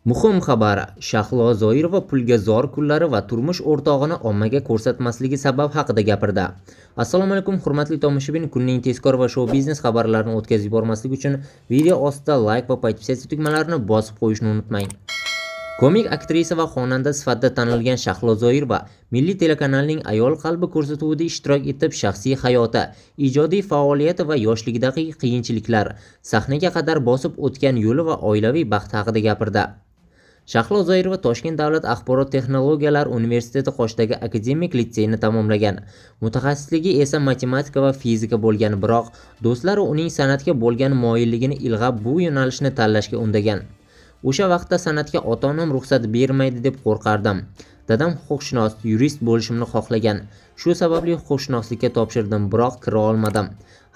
Muhim xabar: Shahlo Zoirova pulga zor kunlari va turmush o'rtog'ini ommaga ko'rsatmasligi sababi haqida gapirdi. Assalomu alaykum, hurmatli tomoshabin, kunning tezkor va shou biznes xabarlarini o'tkazib yubormaslik uchun video ostida like va подписаться tugmalarini bosib qo'yishni unutmang. Komik aktrisa va xonanda sifatida tanilgan Shahlo Zoirova milliy telekanalning Ayol qalbi ko'rsatuvida ishtirok etib, shaxsiy hayoti, ijodiy faoliyati va yoshligidagi qiyinchiliklar, sahnaga qadar bosib o'tgan yo'li va oilaviy baxti haqida gapirdi. Shahlo Zoirova Toshkent davlat axborot texnologiyalari universiteti qoshidagi akademik litseyni tamomlagan. Mutaxassisligi esa matematika va fizika bo'lgan, biroq do'stlari uning san'atga bo'lgan moyilligini ilg'ab, bu yo'nalishni tanlashga undagan. O'sha vaqtda san'atga ota-onam ruxsat bermaydi deb qo'rqardim. Dadam huquqshunos, yurist bo'lishimni xohlagan. Shu sababli huquqshunoslikka topshirdim, biroq kira olmadim.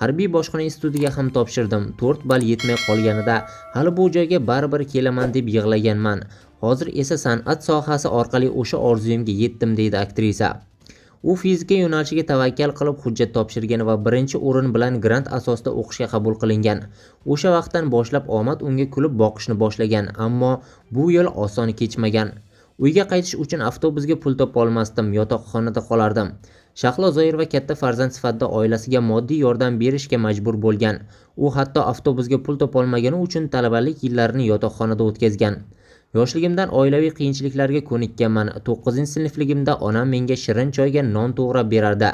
Harbiy bojxona institutiga ham topshirdim. 4 ball yetmay qolganida hali bu joyga baribir kelaman deb yig'laganman. Hozir esa san'at sohasi orqali o'sha orzuyimga yetdim, deydi aktrisa. U fizika yo'nalishiga tavakkal qilib hujjat topshirgan va birinchi o'rin bilan grant asosida o'qishga qabul qilingan. O'sha vaqtdan boshlab omad unga kulib boqishni boshlagan, ammo bu yo'l oson kechmagan. Uyga qaytish uchun avtobusga pul topa olmasdim, yotoqxonada qolardim. Shahlo Zoirova katta farzand sifatida oilasiga moddiy yordam berishga majbur bo'lgan. U hatto avtobusga pul topa olmagani uchun talabalik yillarini yotoqxonada o'tkazgan. Yoshligimdan oilaviy qiyinchiliklarga ko'nikkanman. 9-sinfligimda onam menga shirin choyga non to'g'rab berardi.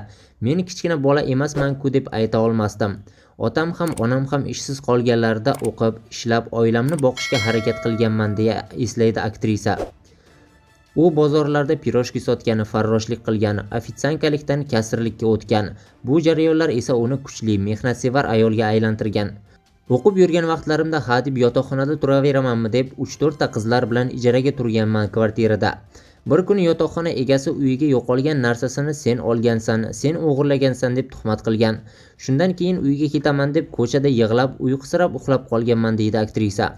Men kichkina bola emasman-ku deb ayta olmasdim. Otam ham onam ham ishsiz qolganlarida o'qib, ishlab oilamni boqishga harakat qilganman, deya eslaydi aktrisa. U bozorlarda pirojki sotgan, farroshlik qilgan, ofitsiantkalikdan kassirlikka o'tgan. Bu jarayonlar esa uni kuchli, mehnatsevar ayolga aylantirgan. O'qib yurgan vaqtlarimda ha deb yotoqxonada turaveramanmi deb 3-4 ta qizlar bilan ijaraga turganman kvartirada. Bir kuni yotoqxona egasi uyiga yo'qolgan narsasini sen olgansan, sen o'g'irlagansan deb tuhmat qilgan. Shundan keyin uyga ketaman deb ko'chada yig'lab, uyqusirab uxlab qolganman, deydi aktrisa.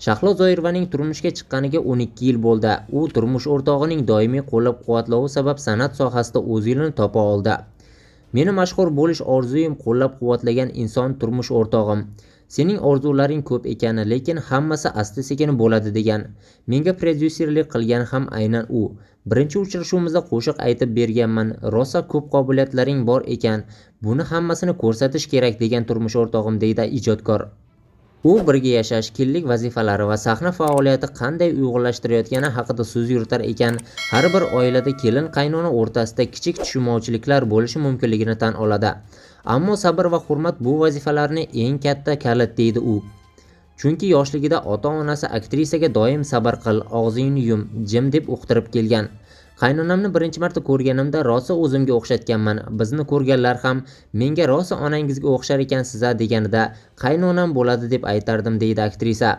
Shahlo Zoirovaning turmushga chiqqaniga 12 yil bo'ldi. U turmush o'rtog'ining doimiy qo'llab-quvvatlovi sabab san'at sohasida o'z yo'lini topa oldi. Meni mashhur bo'lish orzuyim qo'llab-quvvatlagan inson turmush o'rtog'im. Sening orzularing ko'p ekani, lekin hammasi asta-sekin bo'ladi degan. Menga prodyuserlik qilgan ham aynan u. Birinchi uchrashuvimizda qo'shiq aytib berganman. Rosa ko'p qobiliyatlaring bor ekan, buni hammasini ko'rsatish kerak degan turmush o'rtog'im, deydi ijodkor. U birga yashash, kelinlik vazifalari va sahna faoliyati qanday uyg'unlashtirayotgani haqida so'z yuritar ekan, har bir oilada kelin qaynona o'rtasida kichik tushunmovchiliklar bo'lishi mumkinligini tan oladi. Ammo sabr va hurmat bu vazifalarni eng katta kalit, deydi u. Chunki yoshligida ota-onasi aktrisaga doim sabr qil, og'zingni yum, jim deb uqtirib kelgan. Qaynonamni birinchi marta ko'rganimda rosa o'zimga o'xshatganman. Bizni ko'rganlar ham menga rosa onangizga o'xshar ekansiz-a deganida qaynonam bo'ladi deb aytardim, deydi aktrisa.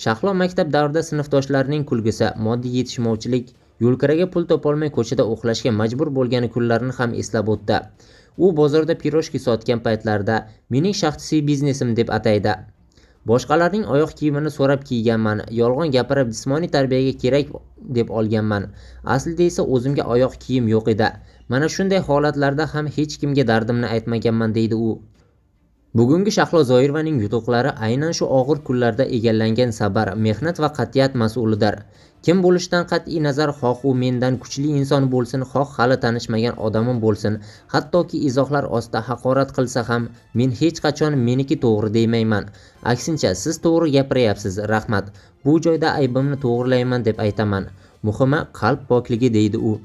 Shahlo maktab davrida sinfdoshlarining kulgisi, moddiy yetishmovchilik, yo'lkiraga pul topolmay ko'chada uxlashga majbur bo'lgan kunlarini ham eslab o'tdi. U bozorda pirojki sotgan paytlarida mening shaxsiy biznesim deb ataydi. Boshqalarning oyoq kiyimini so'rab kiyganman, yolg'on gapirib jismoniy tarbiyaga kerak deb olganman. Aslida esa o'zimga oyoq kiyim yo'q edi. Mana shunday holatlarda ham hech kimga dardimni aytmaganman, deydi u. Bugungi Shahlo Zoirovaning yutuqlari aynan shu og'ir kunlarda egallangan sabr, mehnat va qat'iyat mas'ulidir. Kim bo'lishidan qat'iy nazar, xoh u mendan kuchli inson bo'lsin, xoh hali tanishmagan odamim bo'lsin, hattoki izohlar ostida haqorat qilsa ham, men hech qachon meniki to'g'ri demayman. Aksincha, siz to'g'ri gapiryapsiz, rahmat. Bu joyda aybimni to'g'rilayman deb aytaman. Muhimi qalb pokligi, deydi u.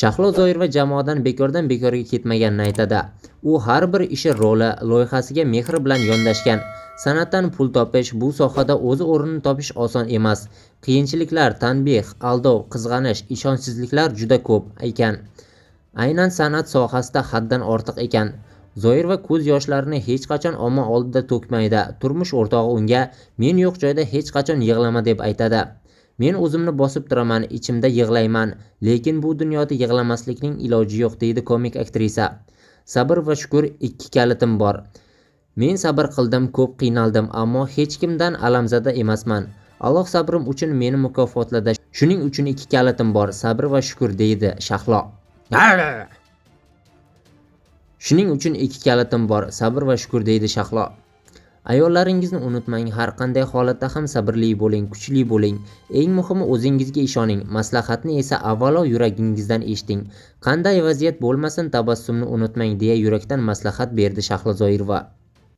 Shahlo Zoirova jamoadan bekordan bekorga ketmaganini aytadi. U har bir ishi roli, loyihasiga mehr bilan yondashgan. San'atdan pul topish, bu sohada o'z o'rnini topish oson emas. Qiyinchiliklar, tanbeh, aldov, qizg'anish, ishonchsizliklar juda ko'p ekan. Aynan san'at sohasida haddan ortiq ekan. Zoirova ko'z yoshlarini hech qachon omma oldida to'kmaydi. Turmush o'rtog'i unga men yo'q joyda hech qachon yig'lama deb aytadi. Men o'zimni bosib turaman, ichimda yig'layman, lekin bu dunyoda yig'lamaslikning iloji yo'q, deydi komik aktrisa. Sabr va shukur ikki kalitim bor. Men sabr qildim, ko'p qiynaldim, ammo hech kimdan alamzada emasman. Alloh sabrim uchun meni mukofotladi. Shuning uchun ikki kalitim bor, sabr va shukur, deydi Shahlo. Shuning uchun ikki kalitim bor, sabr va shukur, deydi Shahlo. Ayollaringizni unutmang, har qanday holatda ham sabrli bo'ling, kuchli bo'ling. Eng muhimi o'zingizga ishoning. Maslahatni esa avvalo yuragingizdan eshiting. Qanday vaziyat bo'lmasin, tabassumni unutmang, deya yurakdan maslahat berdi Shahlo Zoirova.